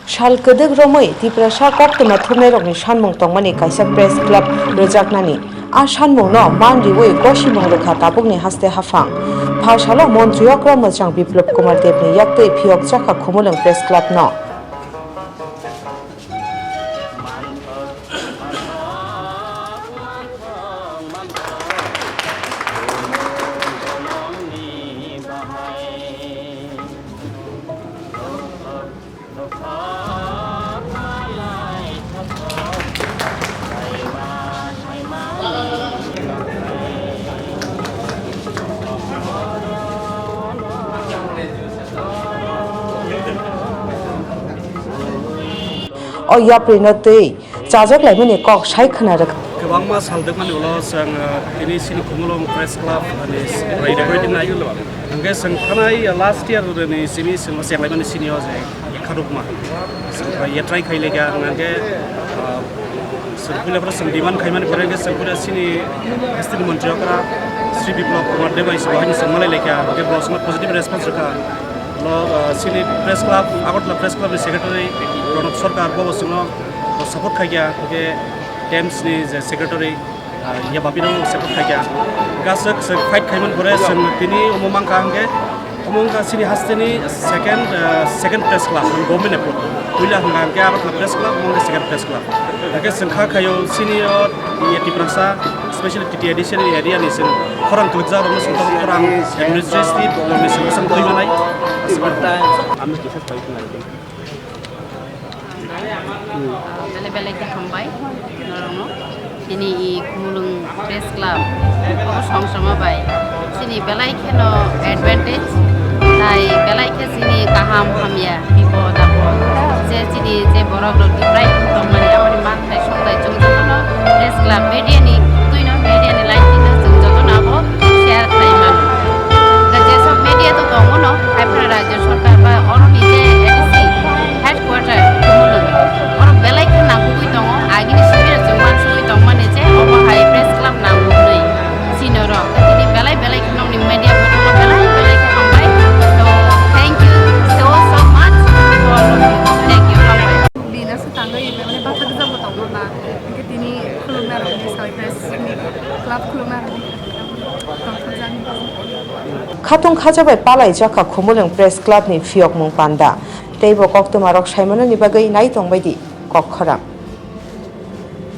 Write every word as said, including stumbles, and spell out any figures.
Sal kwdwk romwi Tiprasa koktwma thumnairokni sanmung tongmani kaisa press club rwjaknani. A sanmungno man riwi gosimung rwkha tabukni haste haphang. Pha salo Montri Okra Mwchang Biplop Kumar Debni yaktwi phiyok chakha Khumulwng Press Club no. O yapri no twi chajak laimani kok sai khwna rwkha. Kwbangma sal dwkmani ulo chwng, uh, tini chini Khumulwng Press Club ni rai rai nai. Hwnkhe chwng thanai last year ni simi chwng chenglaimani sini o je khadukma. Chwng ya try khai lekha hwnkhe, uh, chwng puila phano chwng demand khaimani pore hwnkhe chwng puila chini haste ni montri okra Sri Biplop Kumar Deb bai chwng bahai chwng malai lekha hwnkhe bo chwngno positive response rwkha. Lo, uh, chini Press Club, Agartala Press Club ni secretary Pranab Sarkar bo chwngno support khaikha hwnkhe Times ni je secretary, ah, ya bapi no support khaikha. Hwnkhe aswk swk fight khaimani pore chwng tini omo mankha hwnkhe, omo wngkha chini haste ni second, ah, second press club, government approve. Puila hwnkha hwnkhe Agartala Press Club, omo wngkha second press club. Hwnkhe chwng kha khaio chini o ya Tiprasa, specially T T A D C ni area ni chwng khorang kwlwkjak rokno chwng tabuk khorang administrative ni chwng bwswk twi manai. Belai belai khe hambai norokno. Chini i Khumulwng Press Club obo songchoma bai chini belai kheno advantage, tai belai khe chini kaham hamya bipod apod je chini je borok rok deprive tongmani aboni manthai songthai chwng jotono Press Club media ni twino media ni line twino chwng jotono abo share khlai mano. Hwnkhe jesok media to tongo no, hai phano rajya sorkar ba oro ni je A D C headquarter Khumulwng, oro belai khe nangkukwi tongo, agini simi rok chwng uansukwi tongmani je obo hai press club nango hwnwi sino rok. Tini belai belai khe nokni media borok belai belai khe hambai. So, thank you so, so much for, thank you, hambai. Bini aswk tangwi, mane, bathajak bo tongo na, hwnkhe tini khulumnarokni salai press ni club khulumnarokni tongthokjak. Khatung khacha bai palai jakha Khumulwng Press Club ni phiyokmung panda. Teibo koktwma rok saimanani bagwi nai tongbai di kok khorang.